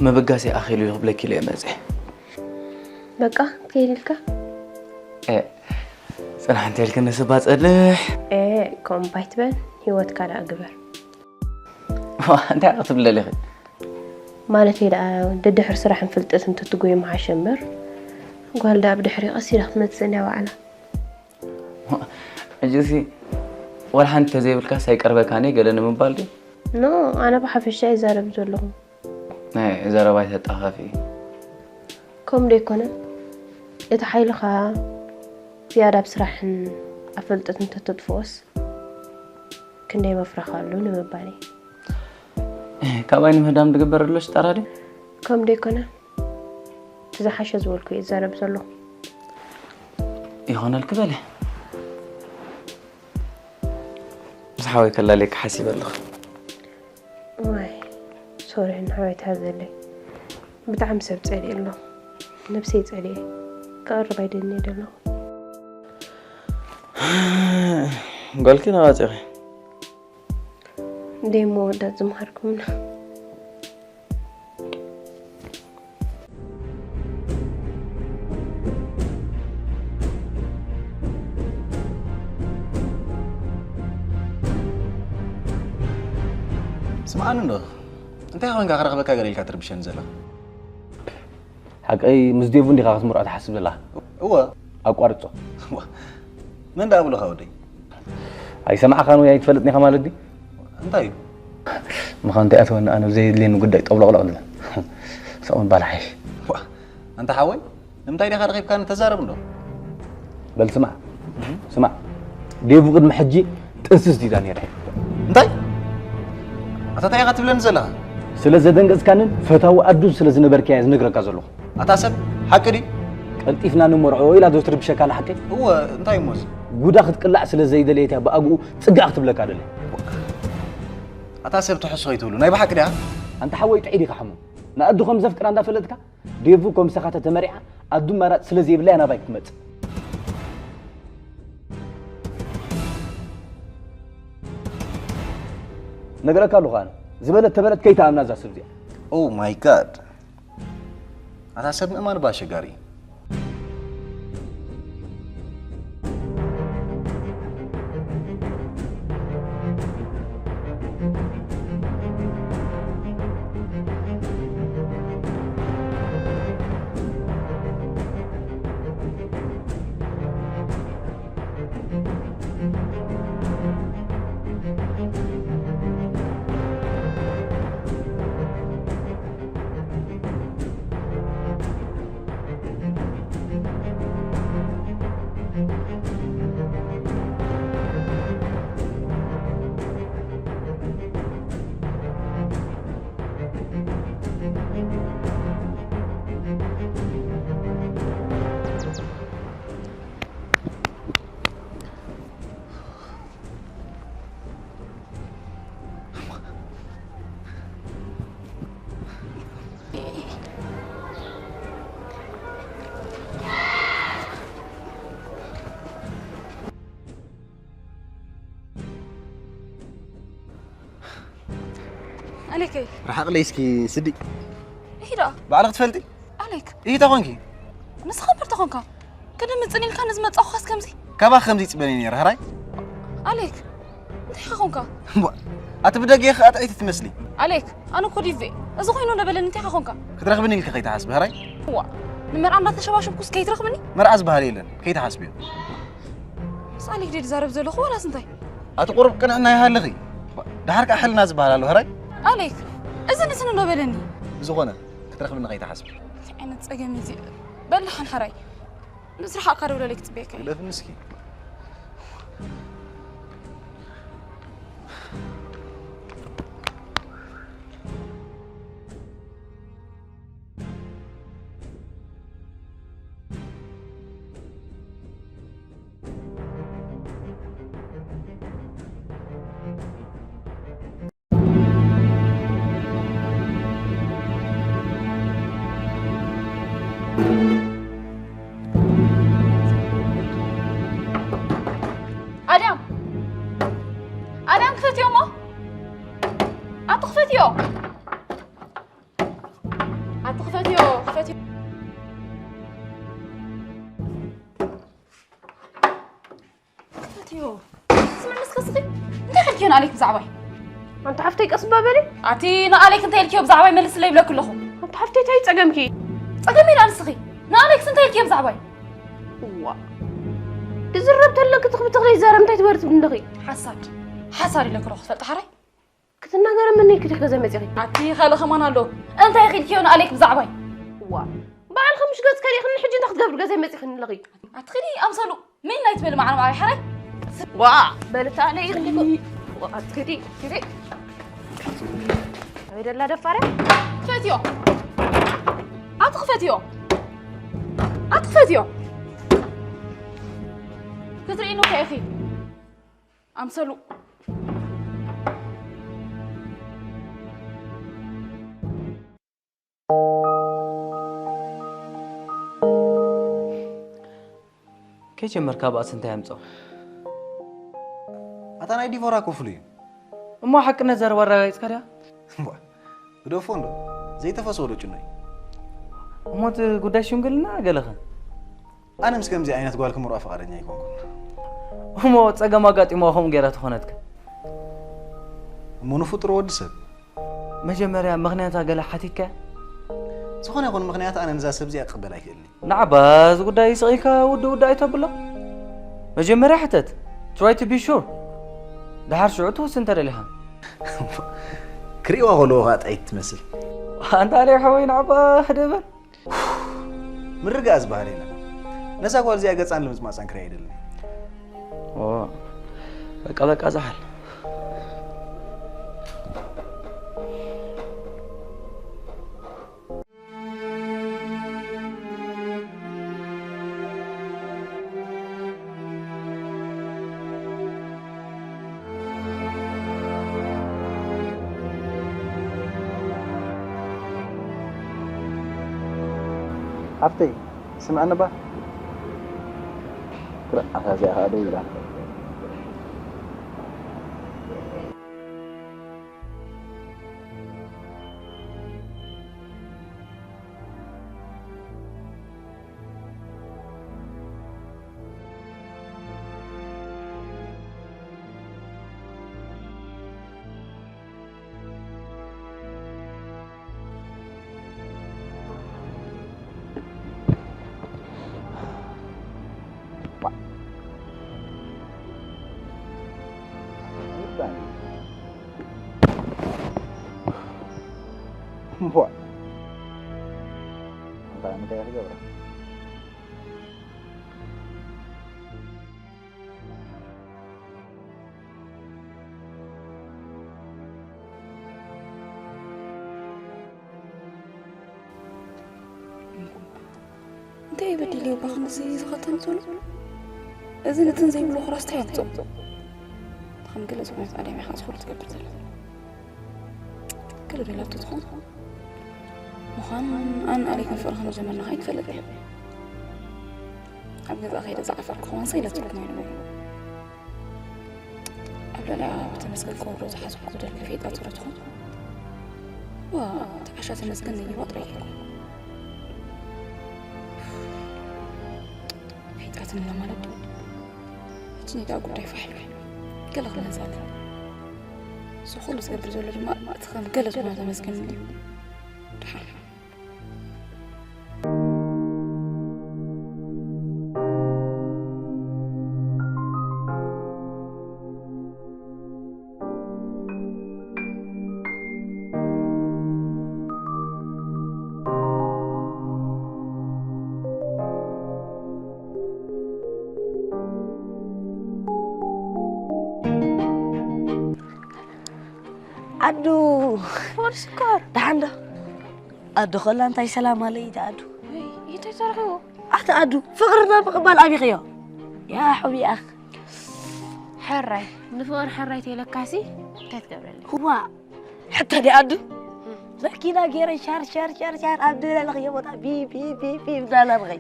ምብጋሰይ ኣኺሉ ኢሉ ክብለኪ ኢለ እየ መፅእ። በቃ ከይድ ኢልካ ጽናሕ እንተ ኢልክኒ ስባ ጸልሕ። ከምኡ ባይትበል፣ ህይወትካ ደኣ ግበር። እንታይ ክትብለሊ ኢኺ? ማለተይ ደኣ ደድሕሪ ስራሕን ፍልጠትን ተትጎይ ምሓሸ እምበር፣ ጓል ደኣ ብድሕሪ ቀስ ኢላ ክትመጽእ እንድያ ባዕላ። ሕጂሲ ዋላ ሓንቲ ተዘይብልካስ ኣይቀርበካን እየ ገለ ንምባል ድዩ? ኖ፣ ኣነ ብሓፈሻ ይዛረብ ዘለኹ። ናይ ዘረባይ ተጣፋፊ። ከምኡ ዶ ኣይኮነን? እቲ ሓይልኻ ዝያዳ ኣብ ስራሕን ኣብ ፍልጠትን እንተተጥፍኦስ ክንደይ መፍረኻ ኣሎ ንምባል እዩ። ካባይ ንምህዳም ዝግበር ኣሎ ሽጣራ ድዩ? ከምኡ ዶ ኣይኮነን? እቲ ዝሓሸ ዝበልኩ እየ ዝዛረብ ዘለኹ። ይኾነልኪ በለ። ምስ ሓወይ ከላልየኪ ሓሲበ ኣለኹ። ዋይ ሶሪ ንሓወይ ተሃዘለይ። ብጣዕሚ ሰብ ጸሊኤ ኣሎ። ነብሰይ ጸሊኤ። ክቐርብ ኣይደልን እየ ዘለኹ። ጓልኪ ናባፂኺ? ደይ መወዳት ዝምሃርኩምና። ስምዓኒ እንዶ እንታይ ኮይንካ ክረኽበካ ገለ ኢልካ ትርብሸኒ ዘለኻ? ሓቀይ ምስ ዴቭ እንዲኻ ክትምርዖ ትሓስብ ዘለኻ? እወ። ኣቋርጾ። መን ደኣ ብሉኻ ወደይ? ኣይሰማዕኻን ወይ ኣይትፈልጥን ኢኻ ማለት ድዩ? እንታይ እዩ? ምዃን እንታይ ኣተወኒ ኣነ ብዘየድልየኒ ጉዳይ ጠብሎቕሎቕ ዝብል። ሰቕ ምባል ሓይሽ። ኣንታ ሓወይ ንምንታይ ዲኻ ረኺብካኒ ተዛረብ እንዶ። በል ስማዕ ስማዕ ዴቭ ቅድሚ ሕጂ ጥንስስ ድዩ ነይረ። እንታይ ኣታ እንታይ ኢኻ ትብለኒ ዘለኻ? ስለ ዘደንገጽካንን ፈታዊ ኣዱን ስለ ዝነበርካያ ዝነግረካ ዘለኹ። ኣታ ሰብ ሓቂ ድዩ? ቀልጢፍና ንመርዖ ኢላ ዶ ትርብሸካ ኣላ ሓቀይ? እወ እንታይ እሞ እዚ? ጉዳ ክትቅላዕ ስለ ዘይደለየት እያ ብኣግኡ ጽጋዕ ክትብለካ ደልያ። ኣታ ሰብ ትሕሶ ኣይትብሉ ናይ ብሓቂ ድያ? ኣንታ ሓወይ ጥዒ ዲኻ ሕሙም ንኣዱ ከም ዘፍቅራ እንዳፈለጥካ ዴቭ እኮ ምሳኻ ተተመሪዓ ኣዱ ኣማራጺ ስለ ዘይብላ እያ ናባይ ክትመጽእ። ነግረካ ኣለኹ ኣነ ዝበለት ተበለት ከይትኣምና እዛ ሰብ እዚኣ። Oh my God ኣታ ሰብ ምእማን እባ ኣሸጋሪ እዩ። ኣሌከይ ርሓቕለይ እስኪ ስዲ ይሂዳ ባዕልኺ ትፈልጢ ኣሌክ ይሂታ ኮንኪ ንስኻ እምበር ተኾንካ ክድምፅን ኢልካ ንዝመፃኹኻስ ከምዚ ካባኺ ከምዚ ይፅበን እየ ነይረ ሕራይ ኣሌክ እንታይ ኢኻ ኮንካ ኣቲ ብደገ ኢኻ ኣጥዒቲ ትመስሊ ኣሌክ ኣነ እኮ ዲቬ እዚ ኮይኑ ነበለኒ እንታይ ኢኻ ኮንካ ክትረኽብኒ ኢልኪ ከይትሓስቢ ሕራይ ዋ ንመርዓ እንዳተሸባሸብኩስ ከይትረኽብኒ መርዓ ዝበሃል የለን ከይትሓስብዮ ምስ ኣሌክ ድየ ዝዛረብ ዘለኹ ዋላስ እንታይ ኣቲ ቁሩብ ቅንዕና ይሃልኺ ድሓር ከዓ ሕልና ዝበሃል ኣሎ ሕራይ ኣሌክ እዚ ንስኒ ዶ በለኒ ብዝኾነ ክትረኽብኒ ከይትሓስቢ እንታይ ዓይነት ፀገም እዩ እዚ በል ሓን ሕራይ ምስ ረሓቕካ ደውለለይ ክፅበየካ እየ ግደፍኒ እስኪ ኣድያም ኣድያም ክፈትዮ እሞ ኣቲ ክፈትዮ ስምዒ ንስኺ ስኺ እንታይ ኢልክዮ ንኣሌክ ብዛዕባይ? ኣንቲ ሓፍተይ ቀስ እባ በሊ። ኣቲ ንኣሌክ እንታይ ኢልክዮ ብዛዕባይ መልስለይ ይብለኪ ኣለኹ። ኣንቲ ሓፍተይ እንታይ ጸገምኪ? ጸገም ኢላ ንስኺ። ንኣሌክስ እንታይ ኢልክዮ ብዛዕባይ? ዋ። ድዝረብ ተለኪ ትኽቢ ትኽሊ ይዛረብ እንታይ ትበሪ ትብሊ ኣለኺ? ሓሳድ። ሓሳድ ኢለኪ ኣለኹ ትፈልጢ ሓራይ? ክትናገረ መን ኢልኪ ዲኺ ገዛ መጺኺ? ኣቲ ካልእ ከማን ኣሎ። እንታይ ኢኺ ኢልክዮ ንኣሌክ ብዛዕባይ? ዋ። በዓልኺ ምሽ ገጽ ከሊእኽኒ ሕጂ እንታይ ክትገብሪ ገዛ መጺኽኒ ኣለኺ? ኣቲ ኺዲ ኣምሰሉ። ምን ናይ ትበል መዓር መዓር ሓራይ? ዋ፣ በልታ ለይ ይኽልኩ። ዋ፣ ኣቲ ኺዲ፣ ኺዲ። ኣበይ ደላ ደፋረ? ክፈትዮ። ኣቲ ክፈትዮ። ኣቲ ክፈትዮ። ክትርእይኒ እኮ ኢኺ። ኣምሰሉ። ከይጀመርካ ባእሲ እንታይ ኣምጽኦ? ኣታ ናይ ዲቮራ ክፍሉ እዩ። እሞ ሓቅነት ዘረባ ኣረጋጊጽካ ድያ? እምቧ፣ ግደፎ እንዶ፣ ዘይተፈስዎ ዶ ጭኖይ? እሞ እቲ ጉዳይ ሽምግልና ገለኸ? ኣነ ምስ ከምዚ ዓይነት ጓል ክምርዖ ፍቓደኛ ኣይኮንኩን። እሞ ጸገም ኣጋጢሞ ከምኡ ገይራ ተኾነትከ? እሞ ንፍጡር ወዲ ሰብ። መጀመርያ ምኽንያታ ገለ ሓቲትካያ? ዝኾነ ይኹን ምኽንያት ኣነ ነዛ ሰብ እዚኣ ክቕበል ኣይክእልን። ንዓባ እዚ ጉዳይ ስቕ ኢልካ ውዲ ውዲ ኣይተብሎ። መጀመርያ ሕተት። Try to be sure። ደሓር ሽዑ ትውስን ተደሊኻ። ክርእይዋ ከለዉ ኸኣ ጥዕይቲ ትመስል። ኣንታ ኣሌ ሓወይ ንዓባ ደበል። ምርጋእ ዝበሃል የለን። ነዛ ጓል እዚኣ ገጻን ልምጽማጻን ክርእያ ኣይደልን። ኦ፣ በቃ በቃ ዝሓል። ሓፍተይ፣ ስምዕኒ እባ። ትረኣኻ እዚኣ ኸኣ ደው ኢላ። እምቧ። እንታይ እንታይ ክገብራ? እንታይ እዩ በዲልዮ እባ ክንድዚ ዝኸተምትሉ? እዚ ነትን ዘይብሉ ክራስ እንታይ ኣምፅኦ? ከም ገለ ዝኾነት ኣዳም ኢኻ ዝኾነ ትገብር ዘላ። ገለ ዶ ኢላቶ ትኾን? ምዃን ኣን ኣሌክን ፍቕሪ ከም ዝጀመርና ከይንፈልጥ እየ። ኣብ ገዛ ከይደ ዝዓፈር ክኸውን ሰ ኢለ ትርጉም ኣይነበረን። ኣብ ልዕሊኣ ብተመስገን ክወርዶ ዝሓሰብኩ ዝደልኩ ፌጣ ትረትኹ። ዋ፣ እቲ ዓሻ ተመስገን ነይዋ ጥራይ ጌርኩ። ፌጣ ትንላ ማለት ዶ? እቲ ናይ ደኣ ጉዳይ ፋሕ ኢሉ። ገለ ክመጽእ ኣለኒ። እዚ ኩሉ ዝገብር ዘሎ ድማ እቲ ከም ገለ ዝኾነ ተመስገን እንድዩ። ደሓን። ዓዱ። ወዲ ሽኮር። ደሓን ዶ? ኣዱ ኸላ እንታይ ሰላም ኣለይ፣ ኣዱ። ወይ፣ እንታይ ተረኺቡ? ኣቲ ኣዱ፣ ፍቕርና ምቕባል ኣቢኽዮ። ያ ሑቢኣኽ። ሕራይ፣ ንፍቕሪ ሕራይ ተይለካሲ፣ እንታይ ትገብረለይ? ህዋ፣ ሕቶ ዲ ኣዱ? መኪና ገይረ ሻር፣ ሻር፣ ሻር፣ ሻር፣ ኣብ ድብላለኽዮ ቦታ ቢ፣ ቢ፣ ቢ፣ ቢ፣ እንዳበልኽይ።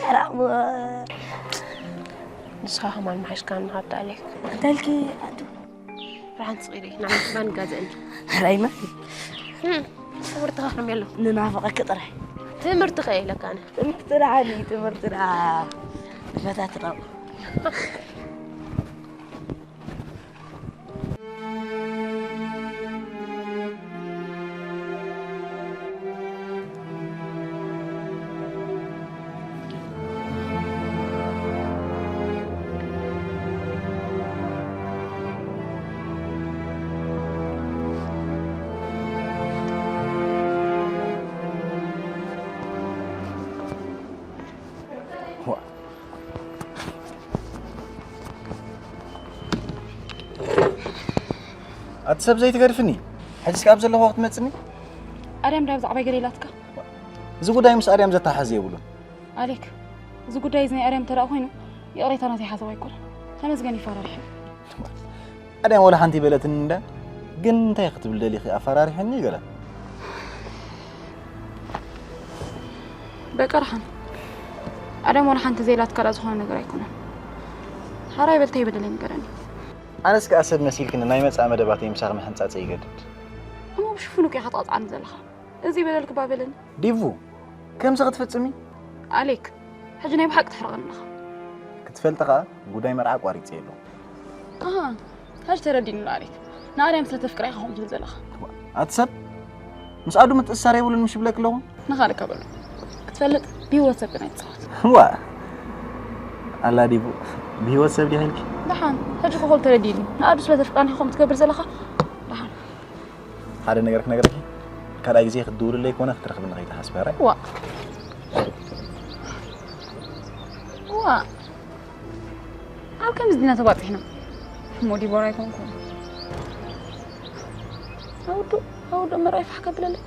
ሰላም። ንስኻ ከማን መሓሽካ ንኻብ ተኣልየክ። እንታይ ኢልኪ ኣዱ? ብርሃን ስቕ ኢለ፣ ንዓይ ክዳን ይጋዘእኒ። ራይና። ህም፣ ትምህርትኻ ከመይ ኣሎ? ንናፍቐኪ ጥራይ። ትምህርቲ ከ ኢለካ ኣነ። ትምህርቲ ደሓን እዩ፣ ትምህርቲ ደኣ ንፈታትኖ። ኣቲ ሰብ ዘይትገድፍኒ። ሕጂስ ካብ ዘለኹ ክትመጽኒ? ኣርያም ዳይ ብዛዕባይ ገለ ኢላትካ? እዚ ጉዳይ ምስ ኣርያም ዘተሓሕዝ የብሉን። ኣሌክ፣ እዚ ጉዳይ እዚ ናይ ኣርያም እንተ ደኣ ኮይኑ፣ ይቕሬታ ናተይ ሓሳብ ኣይኮነን። ተመስገን ይፈራርሕ። ኣርያም ወላ ሓንቲ ይበለትኒ እንዳ፣ ግን እንታይ ክትብል ደሊኺ ኣፈራሪሕኒ ገለ? በቃ ደሓን። ኣርያም ወላ ሓንቲ ዘይላትካ ደኣ ዝኾነ ነገር ኣይኮነን። ሓራይ በል እንታይ ይበደለይ ንገረኒ። ኣነስ ከኣ ሰብ መሲልክኒ ናይ መጻኢ መደባተይ ምሳኺ ምሕንጻጸ ይገድድ። እሞ ብሽፉኑ እኮ ኢኻ ትቐጽዓኒ ዘለኻ። እዚ በደልክ ባበለኒ። ዲቡ፣ ከምዚ ክትፍጽሚ? ኣሌክ፣ ሕጂ ናይ ብሓቂ ትሕርቐኒ ኣለኻ። ክትፈልጢ ከኣ ጉዳይ መርዓ ኣቋሪጸ ኣለኹ። ኣሃ፣ ሕጂ ተረዲእኒ ኣሎ ኣሌክ። ንኣርያም ስለ ተፍቅራ ኢኻ ከምኡ ትብል ዘለኻ። ኣቲ ሰብ፣ ምስ ኣዱ ምትእስሳር የብሉን ምሽ ይብለኪ ኣለኹ። ንኻልካ በሎ። ክትፈልጥ ብህይወት ሰብ ግን ኣይትጻወት። ዋ፣ ኣላ ዲቡ፣ ብህይወት ሰብ ዲኺ ኢልኪ? ደሓን፣ ሕጂ እኮ ኩሉ ተረዲእኒ። ንኣዱ ስለ ተፍቅራ ኢኻ ከምኡ ትገብር ዘለኻ። ደሓን። ሓደ ነገር ክነግረኪ፣ ካልኣይ ግዜ ክትድውልለይ ኮነ ክትረኽብኒ ከይትሓስቢ፣ ሕራይ? ዋ። ዋ። ኣብ ከምዚ ዲና ተባጺሕና? እሞ ዲቦራ ኣይኮንኩን። ኣውዱ፣ ኣውዱ መርኣይ ፋሕ ከብለለይ።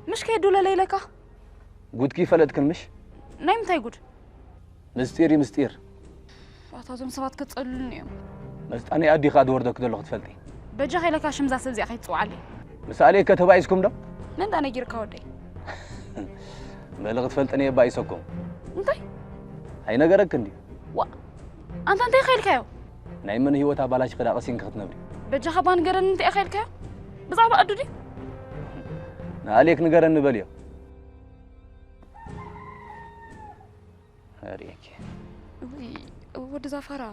ምሽ ከየዱለለ ኢለካ? ጉድኪ ይፈለጥክን ምሽ? ናይ ምንታይ ጉድ? ምስጢር እዩ ምስጢር። ኣታ እዞም ሰባት ከጸልሉኒ እዮም። መስጣኒ ኣዲኻ ዝወርደክ ዘለኹ ትፈልጢ። በጃኻ ኢለካ ሽምዛ ሰብ እዚኣ ከይትጽውዓለይ። ምስ ኣሌክ ከተባኢስኩም ዶ? መን ዳ ነጊርካ ወደይ? መልእኽቲ ፈልጥኒ እየ ባኢሰኩም። እንታይ? ኣይነገረክን ድዩ? ዋ፣ ኣንታ እንታይ ኢኻ ኢልካዮ? ናይ መን ህይወት ኣባላሽኺ ዳ ቀሲንኪ ክትነብሪ? በጃኻ እባ ንገረኒ እንታይ ኢኻ ኢልካዮ? ብዛዕባ ኣዱ ድዩ? ንኣሌክ ንገረኒ በልዮ። ኣርእየኪ። እውይ፣ ወዲ ዛፋራ፣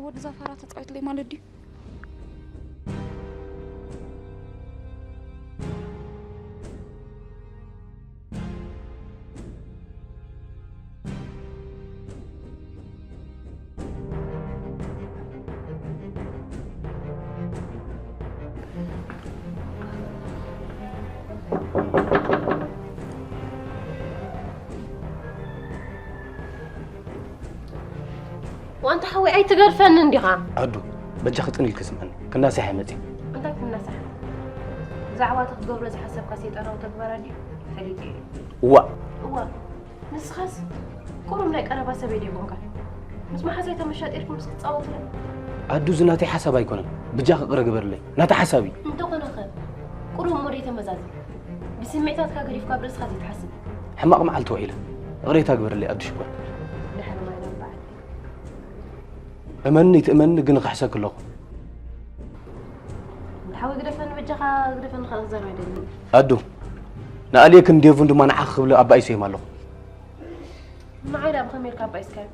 ወዲ ዛፋራ ተጻዊትለይ ማለት ድዩ? ዋንታ ሓወይ ኣይትገድፈኒ እንዲኻ። ኣዱ፣ በጃኺ ጽን ኢልኪ ስምዕኒ። ክናሳሕ እየ መጺእ። እንታይ ክናሳሕ? ብዛዕባ እቲ ክትገብሮ ዝሓሰብካ ሰይጣናዊ ተግባራት ድዩ? ፈሊጠ እየ። እዋእ! እዋእ! ንስኻስ ቁሩብ ናይ ቀረባ ሰበይ ዶ ይኮንካ? ምስ መሓዛይ ተመሻጢርኩም ምስ ክትጻወቱ ዶ? ኣዱ፣ እዚ ናተይ ሓሳብ ኣይኮነን። ብጃኺ ይቕረ ግበርለይ። ናታ ሓሳብ እዩ። እንተኾነ ኸ ቁሩብ እሞ ደይተመዛዘን። ብስምዒታትካ ገዲፍካ ብርእስኻ ዘይትሓስብ። ሕማቕ መዓልቲ ውዒለ። ይቕሬታ ግበርለይ ኣዱ ሽኮር። ድሕሪ ማይ ናብ በዓል። እመኒ ትእመኒ ግን እኽሕሰኪ ኣለኹ። ሓወይ ግደፈኒ በጃኻ ግደፈኒ፣ ካልእ ክዛረብ ኣይደልን። ኣዱ፣ ንኣልየክን ዴቭን ድማ ንዓኺ ክብል ኣባኢሰዮም ኣለኹ። ንዓይ ደኣ ብኸመይ ኢልካ ኣባኢስካዮ?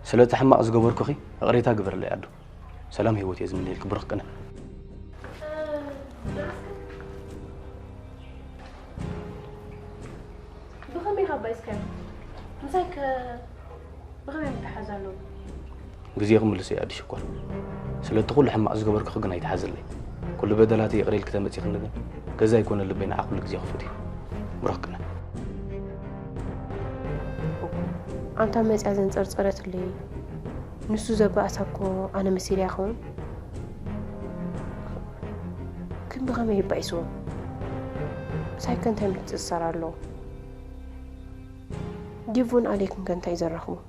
ስለቲ ሕማቕ ዝገበርኩኺ ይቕሬታ ግበርለይ ኣዱ። ሰላም ህይወት እየ ዝምነየልኪ ብሩኽ ቅነ። ብኸመይ ኢኻ ኣባኢስካዮ? ምሳይ ከ ብኸመይ ምትሓዝ ኣለዎ? ግዜ ክምልሶ እዩ ኣዲ ሽኮር። ስለቲ ኩሉ ሕማቕ ዝገበርኩኺ ግን ኣይትሓዝለይ። ኩሉ በደላተይ ይቕረ ኢልኪ ተመጺኽኒ ግን ገዛ ኣይኮነ ልበይ ንዓኺ ኩሉ ግዜ ክፉት እዩ። ብሩኽ ቅነ። ኣንታ መጽያ ዘንጸርጸረትለይ። ንሱ ዘባእሳ እኮ ኣነ መሲለያ ይኸውን? ግን ብኸመይ ይባኢስዎ? ምሳይ ከ እንታይ ምትእስሳር ኣለዎ? ዲቡን ኣሌክን ከ እንታይ ዘራኽቦም?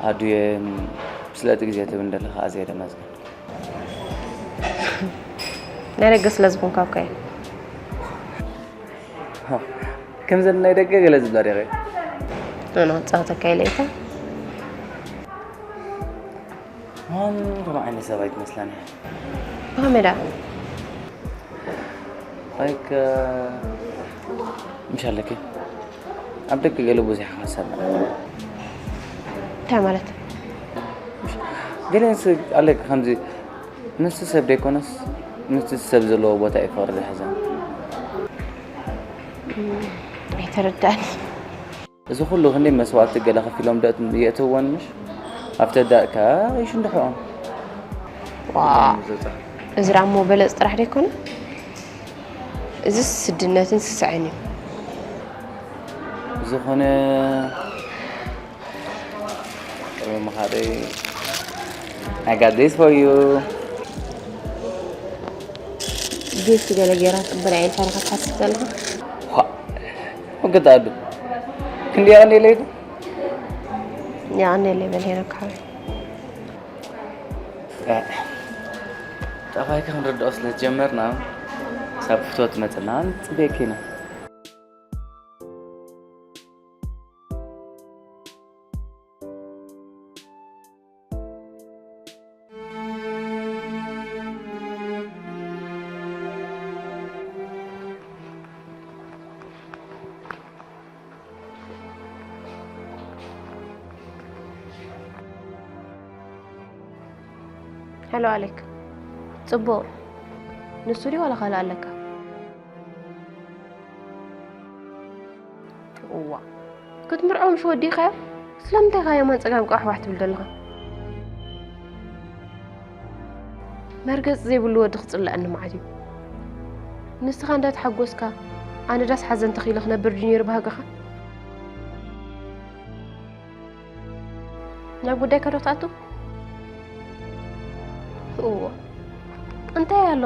ኣዱየ፣ ስለቲ ግዜ ትብን ዘለኻ ኣዝየ ደመስግን። ናይ ደገ ስለ ዝኾንካ እኮ እየ። ከምዘን ናይ ደገ ገለ ዝብላ ዲኺ? ኖ፣ ኖ፣ ጻወተካ ኢለ ኢልካ። ማን ከም ዓይነት ሰብ ኣይትመስላን እያ። ብኸመይ ደኣ? ላይክ፣ ምሽ ኣለኪ። ኣብ ደቂ ገለ ብዙሕ ሓሳብ። እንታይ ማለት? ገለ ምስ ኣለኪ ከምዚ፣ ምስ ሰብ ደይኮነስ፣ ምስ ሰብ ዘለዎ ቦታ እዩ ፍቕሪ ዝሕዘን። እም፣ ኣይተረዳእን። እዚ ኩሉ ክንደይ መስዋእቲ ገለ ከፊሎም ደ-፣ የእትውወን ምሽ? ኣብቲ ዳእ ከኣ ይሽንድሕኦም። ዋ፣ እዚ ደኣ እሞ በለጽ ጥራሕ ደይኮነ? እዚ ስድነትን ስስዐን እዩ። ዝኾነ ቅድሚ ምኻደይ፣ I got this for you። ጊፍት ገለ ጌራ ጽበል ኢልካ ዲኻ ትሓስብ ዘለኻ? ዋ፣ ወገዳ ኣዱ። ክንዲ የቐንየለይ ዶ? የቐንየለይ በል ሄኖክ ሓወይ። እ፣ ጠባይካ ክንርድኦ ስለ ዝጀመርና፣ ክሳብ ፍትወት ትመጽና ንጽበየኪ ኢና። ሄሎ ኣሌክ፣ ጽቡቕ። ንሱ ድዩ ዋላ ካልእ ኣለካ? እዋ፣ ክትምርዖ ምሽ ወዲኻዮ? ስለምንታይ ኢኻ የማን ጸጋም ቃሕባሕ ትብል ዘለኻ? መርገጽ ዘይብሉ ወዲ ክጽልኣኒ መዓት እዩ። ንስኻ እንዳተሓጎስካ፣ ኣነ ዳስ ሓዘን ተኺለ ክነብር ድዩ ነይሩ ባህግኻ? ናብ ጉዳይካ ዶ ትኣቱ? እዎ። እንታይ ኣሎ?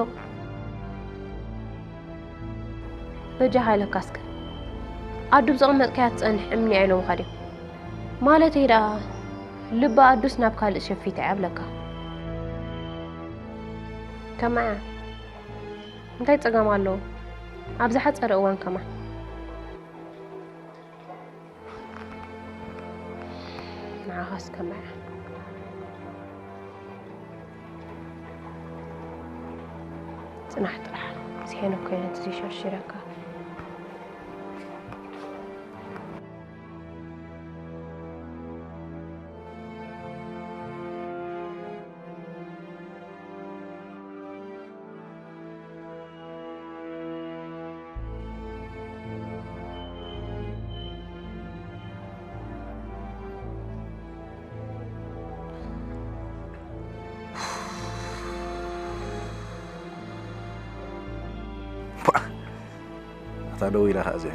በጃኻ ኢለካ እስከ። ኣዱ ብዘቐመጥካያ ትጸንሕ እምኒ ኢሎምኻ ድዮም? ማለተይ ደኣ፣ ልቢ ኣዱስ ናብ ካልእ ሸፊታ እያ እብለካ። ከማያ፣ እንታይ ጸገም ኣለዎ? ኣብ ዝሓጸረ እዋን ከማን። ንዓኻስ ከመይ? ጽናሕ ጥራሕ፣ እዚ ሄኖክ ኮይኑ እዚ ሸርሺረካ። ፓ! ኣታ ደው ኢላ ኸኣ እዚኣ።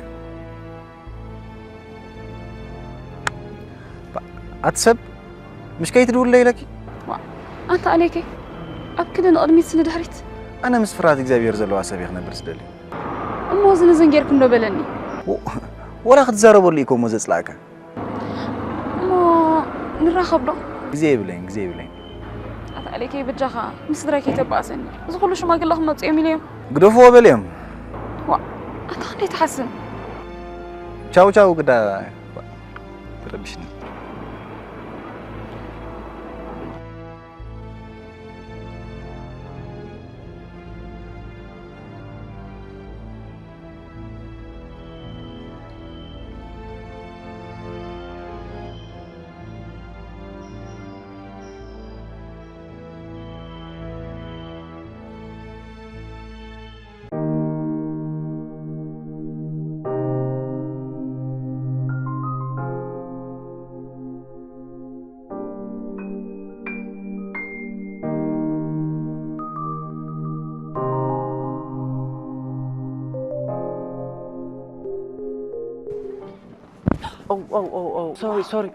ባ-፣ ኣቲ ሰብ፣ ምሽ ከይትድውለይ ኢለኪ? ዋ፣ ኣንታ ኣሌከይ፣ ኣብ ክንዲ ንቕድሚትስ ንድሕሪት? ኣነ ምስ ፍርሃት እግዚኣብሔር ዘለዋ ሰብ እየ ክነብር ዝደሊ። እሞ እዚ ንዝን ጌርኩም ዶ በለኒ? ው-፣ ወላ ክትዛረበሉ እዩ እኮ እሞ ዘጽላእካ። እሞ ንራኸብ ዶ? ግዜ የብለይን፣ ግዜ የብለይን። ኣታ ኣሌከይ በጃኻ፣ ምስ ስድራይ ከይተባእሰኒ። እዚ ኩሉ ሽማግለ ክመጹ እዮም ኢለ እዮም። ግደፍዎ በልዮም። ዋ፣ ኣታ ክንደይ ትሓስን? ቻው ቻው ግዳ ትረብሽኒ። ኦ፣ ኦ፣ ኦ፣ ኦ፣ ሶሪ፣ ሶሪ።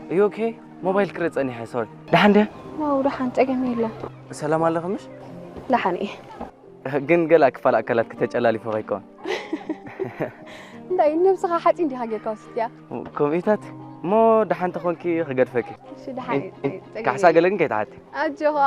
Are you okay? ሞባይል ክረ ጸኒሐ፣ ሶሪ። ደሓን ድያ? ዋው፣ ደሓን፣ ጸገም የለን። ሰላም ኣለኺ ምሽ? ደሓን እየ። ግን ገለ ክፋል ኣካላት ከተጨላሊፎ ከይከውን። እንታይ፣ ነብስኻ ሓጺን ዲኻ ጌርካ ወሲድካያ? ከምኡታት እሞ ደሓን ተኾንኪ ክገድፈኪ። እሺ፣ ደሓን እዩ፣ ጸገም ካሕሳ የለን። ገለ ግን ከይትሓቲ። ኣጆኻ።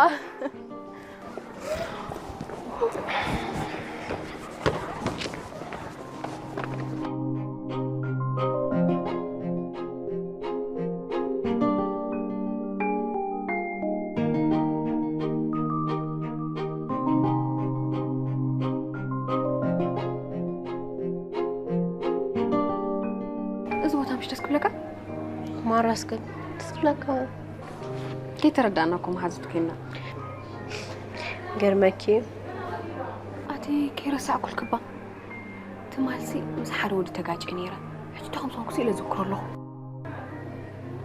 ራስክን ትስክለካ። ከይተረዳእና እኮ መሓዙት ኮይና። ገርመኪ እዩ። ኣቲ ከይረሳዕኩልክባ፣ ትማልሲ ምስ ሓደ ወዲ ተጋጨ ነይረ። ሕጂ እንታይ ከም ዝኾንኩ ኢለ ዝክሮ ኣለኹ።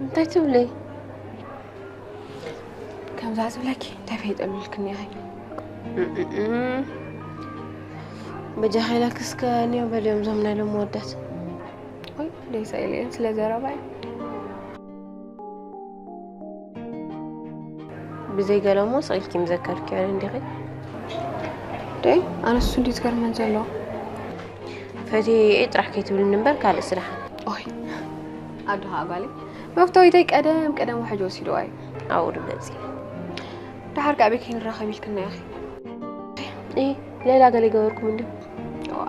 እንታይ ትብለይ? ከምዛ ዝብለኪ እንታይ ፈይጠልልክኒ ኢኺ? እም፣ በጃኺ ኢለኪ እስከ ንዮ በልዮም እዞም ናይ ሎሚ ወዳት። ወይ ደይሳ ኢለ እየን ስለ ዘረባይ። ብዘይ ገለሞ ስቕ ኢልኪ ምዘከርክዮ እንዲኺ? ደይ ኣነሱ እንዲ ትገርመን ዘሎ። ፈትየ ጥራሕ ከይትብልኒ እምበር ካልእ ስራሕ። ኦይ ኣዶ ኸዓ ጓለይ፣ መፍተዊተይ ቀደም ቀደም ውሕጅ ወሲድዋ እዩ። ኣብኡ ርገጺ። ደሓር ከኣ ኣበይ ከይንራኸብ ኢልክና ኢኺ? ኢ ሌላ ገለ ይገበርኩም እንዲ? እዋ፣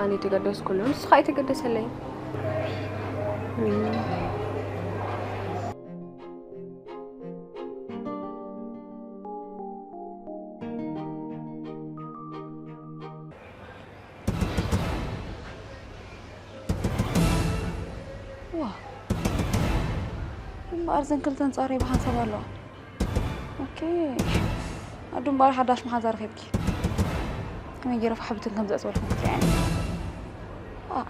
ኣነ የተገደስኩሉ ንስኻ ኣይተገደሰለይ። ዋ፣ እምበኣር ዘን ክልተ ኣንጻረይ ብሓንሳብ ኣለዋ። ኦኬ። ኣዱ እምበኣር ሓዳሽ መሓዛ ረኺብኪ። ከመይ ገይረ ፋሕ ብትን ከም ዘእትወልኩም ክትሪኣኒ። ዋ፣